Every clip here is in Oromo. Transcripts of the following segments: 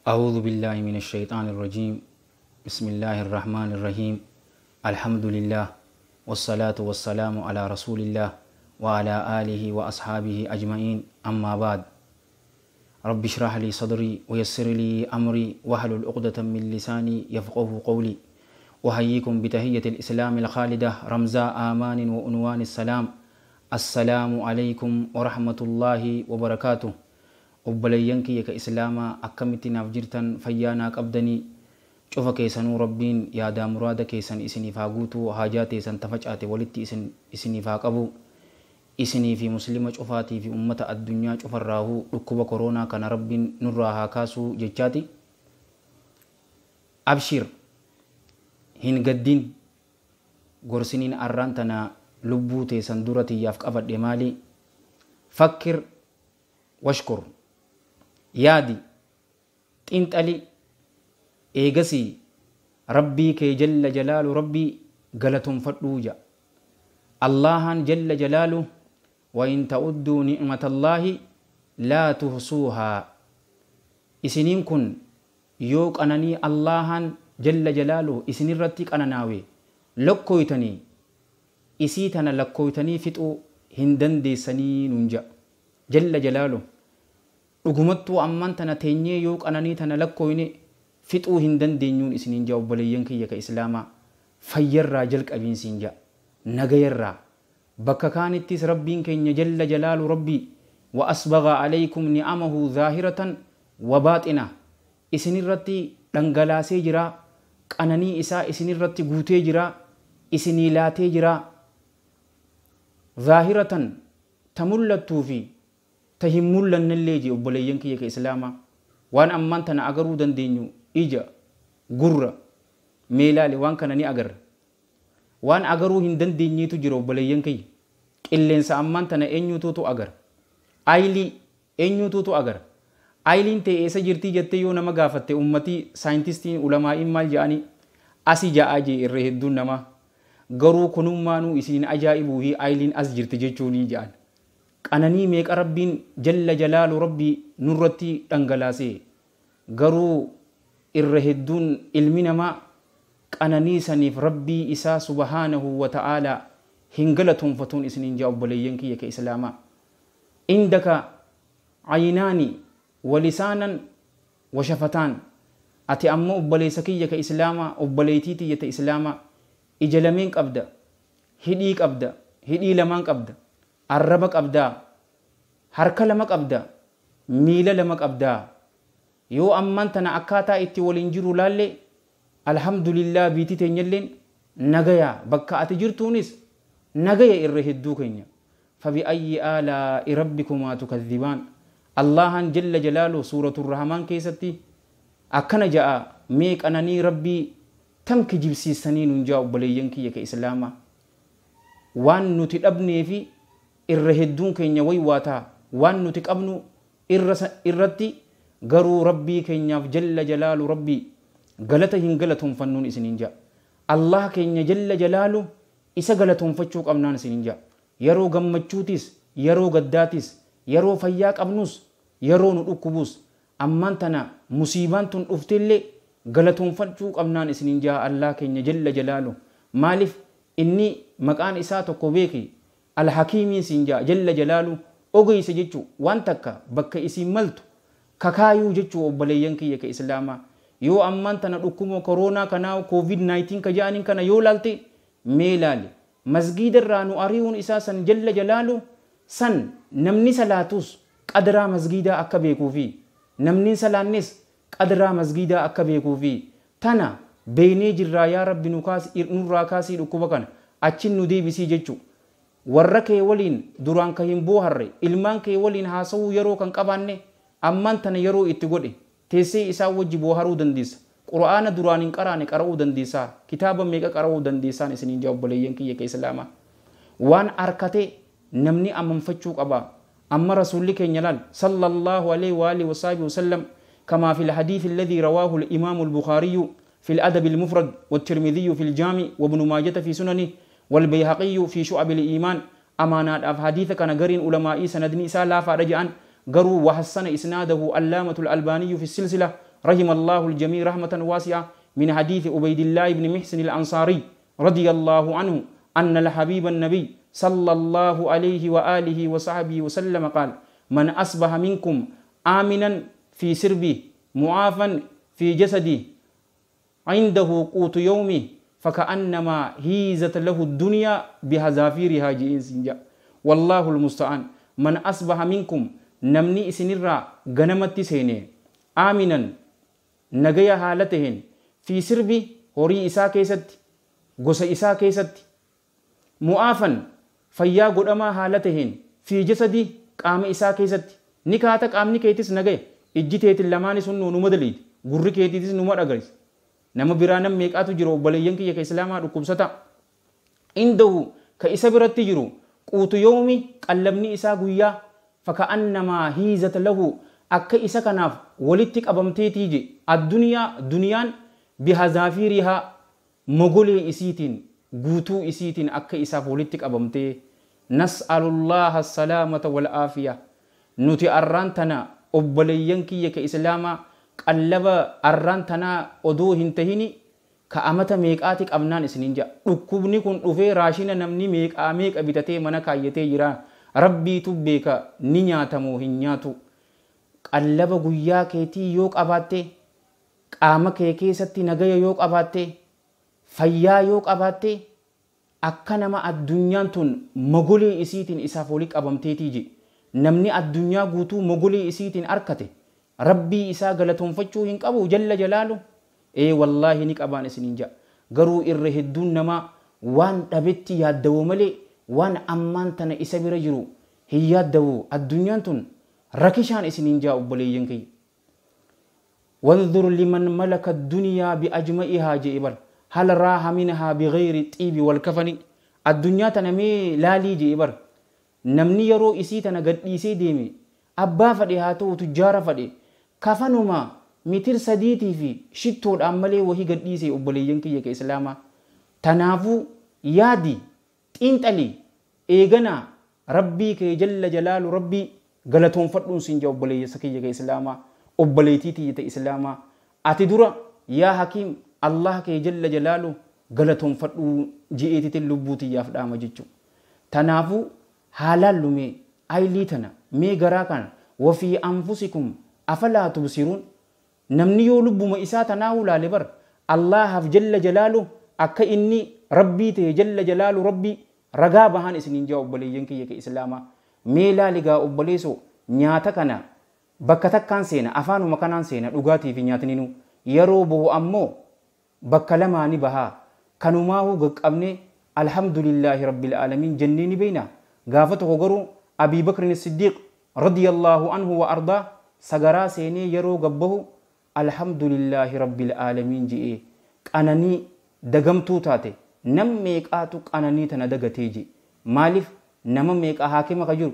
أعوذ بالله من الشيطان الرجيم. بسم الله الرحمن الرحيم. الحمد لله والصلاة والسلام على رسول الله وعلى آله وأصحابه أجمعين. أما بعد، رب اشرح لي صدري ويسر لي أمري واحلل عقدة من لساني يفقه قولي. أحييكم بتحية الإسلام الخالدة رمزا آمان وعنوان السلام. السلام عليكم ورحمة الله وبركاته. Obboleeyyan kiyya ka Islaamaa, akkamitti naaf jirtan? Fayyaanaa qabdanii? Cufa keessanuu Rabbiin yaadaa muraada keessan isiniif haa guutuu, haajaa teessan tafacaate walitti isiniif haa qabu. Isinii fi Muslima cufaatii fi ummata addunyaa cufarraahuu dhukkuba koroonaa kana Rabbiin nurraa haa kaasuu jechaati. Abshir, hin gaddin. Gorsiniin arraan tana lubbuu teessan dura tiyyaaf qabadhe maali? فكر واشكر. Yaadi, xinxali, eegasii Rabbii kee جل جلاله Rabbii galatoonfadhuu ja'a Allahan جل جلاله. وإن تعدوا نعمة الله لا تحصوها. Isiniin kun yoo qananii Allahan جل جلاله isinirratti qananaawe lakkooytanii, isii tana lakkooytanii fixuu hin dandeessanii nun ja'a جل جلاله. Dhugumattuu amman tana teenyee yoo qananii tana lakkooyne fixuu hin dandeenyuun isiniin ja'a. Obboleeyyan kiyya ka Islaamaa, fayyarraa jalqabiinsiin ja'a, nagayarraa. Bakka kaanittis Rabbiin keenya جل جلاله Rabbii وأسبغ عليكم نعمه ظاهرة وباطنة, isinirratti dhangalaasee jira, qananii isaa isinirratti guutee jira, isinii laatee jira. ظاهرة ta mul'attuu fi ta hin mul'annellee jee. Obboleeyyan kiyya ka Islaamaa, waan ammaan tana agaruu dandeenyu ija, gurra, meelaale, waan kana ni agarra. Waan agaruu hin dandeenyeetu jira, obboleeyyan kiyya. Qilleensa ammaan tana eenyutuutu agara? Aayilii eenyutuutu agara? Aayiliin ta'e eessa jirtii jettee yoo nama gaafatte, ummatii saayintistiin, ulamaa'iin maal jedhanii? Asi ja'aa jee irra hedduun namaa. Garuu kunummaanuu isiniin ajaa'ibuu fi aayiliin as jirti jechuunii jedhan. Qananii meeqa Rabbiin جل جلاله Rabbii nurratti dhangalaasee, garuu irra hedduun ilmi namaa qananii saniif Rabbii isaa سبحانه وتعالى hin galatoonfatuun isiniin jaa. Obboleeyyan kiyya ka Islaamaa, عندك عينان ولسانا وشفتان. Ati ammoo, obboleessa kiyya ka Islaamaa, obboleettii tiyya ta Islaamaa, ija lameen qabda, hidhii qabda, hidhii lamaan qabda, arraba qabdaa, harka lama qabda, miila lama qabdaa. Yoo ammaan tana akkaataa itti waliin jiru laalle, alhamdulillah, biitii teenyalleen nagaya, bakka ati jirtuunis nagaya irra hedduu keenya. فبأي آلاء ربكما تكذبان. Allahan جل جلاله سورة الرحمن keessatti akkana ja'a. Mee qananii Rabbii tam kijibsiisanii nun jaa. Obboleeyyan kiyya ka Islaamaa, waan nuti dhabnee fi irra hedduun keenya waywaataa waan nuti qabnu irratti, garuu Rabbii keenyaaf جل جلاله Rabbii galata hin galatoonfannuun isiniin ja'a. Allah keenya جل جلاله isa galatoonfachuu qabnaan isiniin ja'a. Yeroo gammachuutis, yeroo gaddaatis, yeroo fayyaa qabnus, yeroo nu dhukkubus, ammaan tana musiibaan tun dhufteillee galatoonfachuu qabnaan isiniin ja'a Allah keenya جل جلاله. Maaliif? Inni maqaan isaa tokko beeki, Alhakiimiin siin ja'a جل جلاله, ogeessa jechuu, waan takka bakka isiin maltu kakaayuu jechuu. Obboleeyyan kiyya ka Islaamaa, yoo ammaan tana dhukkuba koroonaa kanaa, COVID 19 ka ja'aniin kana yoo laalte, mee laale, masgiida irraa nu ari'uun isaa san جل جلاله san namni salaatus qadraa masgiidaa akka beekuu fi namni salaannes qadraa masgiidaa akka beekuu fi tana beeynee jirraa. Yaa Rabbi, nurraa kaasii dhukkuba kana, achin nu deebisii jechuu. Warra kee waliin duraan ka hin booharre, ilmaan kee waliin haasawuu yeroo kan qabaanne, ammaan tana yeroo itti godhe teessee isaa wajji booharuu dandeessa. Qura'aana duraan hin qaraane qara'uu dandeessaa, kitaaba meeqa qara'uu dandeessaan isiniin jaa. Obboleeyyan kiyya ka Islaamaa, waan arkatee namni amanfachuu qaba. Amma Rasuulli keenya laal, صلى الله عليه وآله وصحبه وسلم، كما في الحديث الذي رواه الإمام البخاري في الأدب المفرد والترمذي في الجامع وابن ماجة في سننه والبيهقي في شعب الإيمان. أمانات أف حديث كان قرين علماء سندني إسا لا فرجعا قروا، وحسن إسناده علامة الألباني في السلسلة. رحم الله الجميع رحمة واسعة من حديث عبيد الله بن محسن الأنصاري رضي الله عنه أن الحبيب النبي صلى الله عليه وآله وصحبه وسلم قال: من أصبح منكم آمنا في سربه معافا في جسده عنده قوت يومه فكأنما هيزت له الدنيا بحذافيرها جئين سنجا. والله المستعان. من أصبح منكم نمني إسنرا غنمت سيني آمنا نجيا حالتهن في سربه هوري إسا كيست غس إسا كيست معافا فيا قدما حالتهن في جسدي قام إسا كيست نكاتا قامني كيتس نجي إجتيت اللماني سنو نمدليد gurri keetiitis numa dhagaris nama biraa nam meeqaatu jiru obboleeyyan kiyya ka islaamaa dhukkubsata indahu ka isa biratti jiru quutu yoomi qallabni isaa guyyaa faka'annamaa hiizat lahu akka isa kanaaf walitti qabamteetii je addunyaa duniyaan bihazaafiirihaa mogolee isiitiin guutuu isiitiin akka isaaf walitti qabamtee. Nas'alullaha salaamata wal aafiya. Nuti arraan tana obboleeyyan kiyya ka islaamaa qallaba arraan tanaa odoo hin tahini ka amata meeqaati qabnaan isinin ja'a. Dhukkubni kun dhufee raashina namni meeqaa meeqa bitatee mana kaayyatee jira. Rabbiitu beeka ni nyaatamoo hin nyaatu. Qallaba guyyaa keetii yoo qabaatte, qaama kee keessatti nagaya yoo qabaatte, fayyaa yoo qabaatte, akka nama addunyaan tun mogolee isiitiin isaaf walii qabamteetii je. Namni addunyaa guutuu mogolee isiitiin arkate rabbii isaa galatoonfachuu hin qabu jalla jalaalu. Ee wallaahi ni qabaan isiniin ja'a. Garuu irra hedduun namaa waan dhabetti yaaddawoo malee waan ammaan tana isa bira jiru hin yaaddawoo. Addunyaan tun rakishaan isiniin ja'a obboleeyyan kiyya. Wanzur liman malaka addunyaa biajma'ihaa je'e bar hal raaha minhaa bighayri xiibi wal kafani. Addunyaa tana mee laalii je'e bar namni yeroo isii tana gadhiisee deeme abbaa fadhe haa ta'u tujjaara fadhe kafanuma mitir 3 fi shittoodhaan malee wahii gadhiisee obboleeyyan kiyya ka islaamaa. Tanaafuu yaadi xiinxali eeganaa rabbii kee jalla jalaalu rabbii galatoonfadhuun siin jaa obboleessa kiyya ka islaamaa obboleettii tiyya ta islaamaa. Ati dura yaa hakiim Allah kee jalla jalaalu galatoonfadhuu ji'eetitiin lubbuu tiyyaaf dhaama jechuudha. Tanaafuu haalaan lumee aylii tana mee garaa kana wafii anfusikum afalaa tubsiruun. Namni yoo lubbuma isaa tanaa ulaale bar Allahaaf jalla jalaalu akka inni rabbii ta'e jalla jalaalu rabbii ragaa bahaan isiniin jaa obboleeyyan kiyya ka islaamaa. Mee laali gaa obboleessoo nyaata kana bakka takkaan seena afaanuma kanaan seena dhugaatii fi nyaatni yeroo bahu ammoo bakka lamaani bahaa kanumaahuu gaqqabne alhamdulillaahi rabbil aalamiin jennee ni beeyna. Gaafa tokko garuu Abii Bakrin Siddiiq radiyallaahu anhu wa ardaa sagaraa seenee yeroo gabbahu alhamdulillaahi rabbil aalamiin je'ee qananii dagamtuu taate nam meeqaatu qananii tana dagatee je. Maaliif nama meeqa haakima ka jiru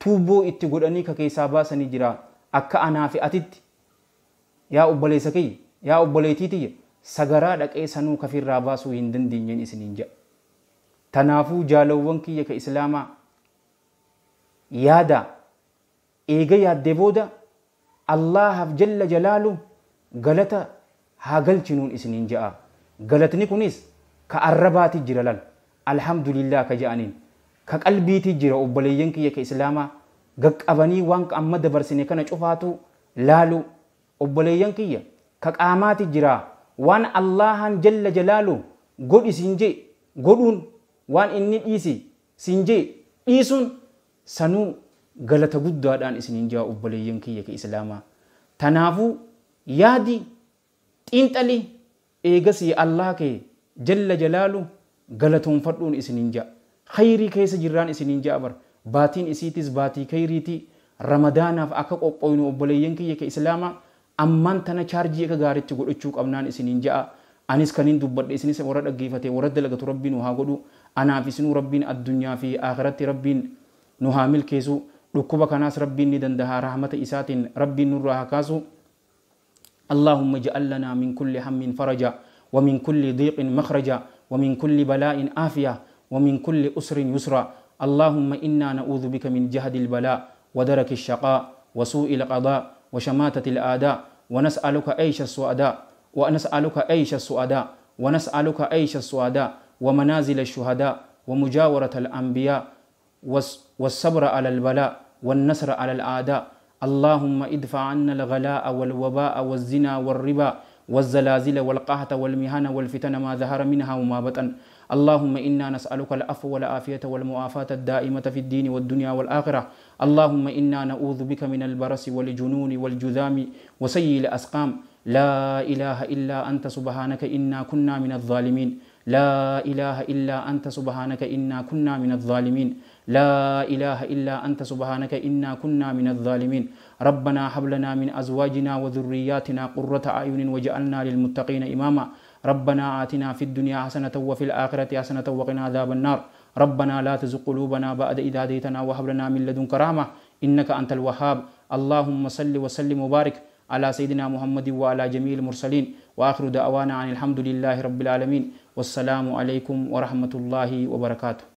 tuubboo itti godhanii ka keessaa baasanii jira akka anaa fi atitti yaa obboleessa kiyya yaa obboleettii tiyya sagaraa dhaqee sanuu kafirraa baasuu hin dandeenyeen isiniin jedha. Tanaafuu jaalawwan kiyya ka islaamaa yaada eega yaaddee booda Allahaaf jalla jalaalu galata haa galchinuun isiniin ja'a. Galatni kunis ka arrabaati jira lal alhamdulillah ka ja'aniin ka qalbiiti jira obboleeyyan kiyya ka islaamaa gaqqabanii waan amma dabarsine kana cufaatu laalu obboleeyyan kiyya ka qaamaati jira waan Allahan jalla jalaalu godhi siin jee godhuun waan inni dhiisi siin jee dhiisuun sanuu galata guddaadhaan isiniin jaa obboleeyyan kiyya ka islaamaa. Tanaafuu yaadi xiinxali eegasii Allah kee jalla jalaalu galatoonfadhuun isiniin jaa. Khayrii keessa jirraan isiniin jaa bar baatiin isiitis baatii khayriitii ramadaanaaf akka qophooynu obboleeyyan kiyya ka islaamaa ammaan tana chaarjii akka gaariitti godhachuu qabnaan isiniin ja'a. Anis kaniin dubbadhe isinis warra dhaggeeffate warra dalagatu rabbiin nu haa godhu. Anaaf isinuu rabbiin addunyaa fi akhiratti rabbiin nu haa milkeessu. Dhukkuba kanaas rabbiin ni danda'a rahmata isaatiin rabbiin nurraa haa kaasu. اللهم اجعل لنا من كل هم فرجا ومن كل ضيق مخرجا ومن كل بلاء عافية ومن كل أسر يسرا. اللهم إنا نعوذ بك من جهد البلاء ودرك الشقاء وسوء القضاء وشماتة الأعداء. ونسألك عيش السعداء، ونسألك عيش السعداء، ونسألك عيش السعداء، ومنازل الشهداء، ومجاورة الأنبياء، والصبر على البلاء، والنصر على الأعداء. اللهم ادفع عنا الغلاء والوباء والزنا والربا والزلازل والقحط والمهن والفتن ما ظهر منها وما بطن. اللهم إنا نسألك العفو والعافية والمعافاة الدائمة في الدين والدنيا والآخرة. اللهم إنا نعوذ بك من البرص والجنون والجذام وسيء الأسقام. لا إله إلا أنت سبحانك إنا كنا من الظالمين. لا إله إلا أنت سبحانك إنا كنا من الظالمين. لا إله إلا أنت سبحانك إنا كنا من الظالمين. ربنا هب لنا من أزواجنا وذرياتنا قرة أعين واجعلنا للمتقين إماما. ربنا آتنا في الدنيا حسنة وفي الآخرة حسنة وقنا عذاب النار. ربنا لا تزغ قلوبنا بعد إذ هديتنا وهب لنا من لدنك رحمة إنك أنت الوهاب. اللهم صل وسلم وبارك على سيدنا محمد وعلى جميع المرسلين. وآخر دعوانا عن الحمد لله رب العالمين. والسلام عليكم ورحمة الله وبركاته.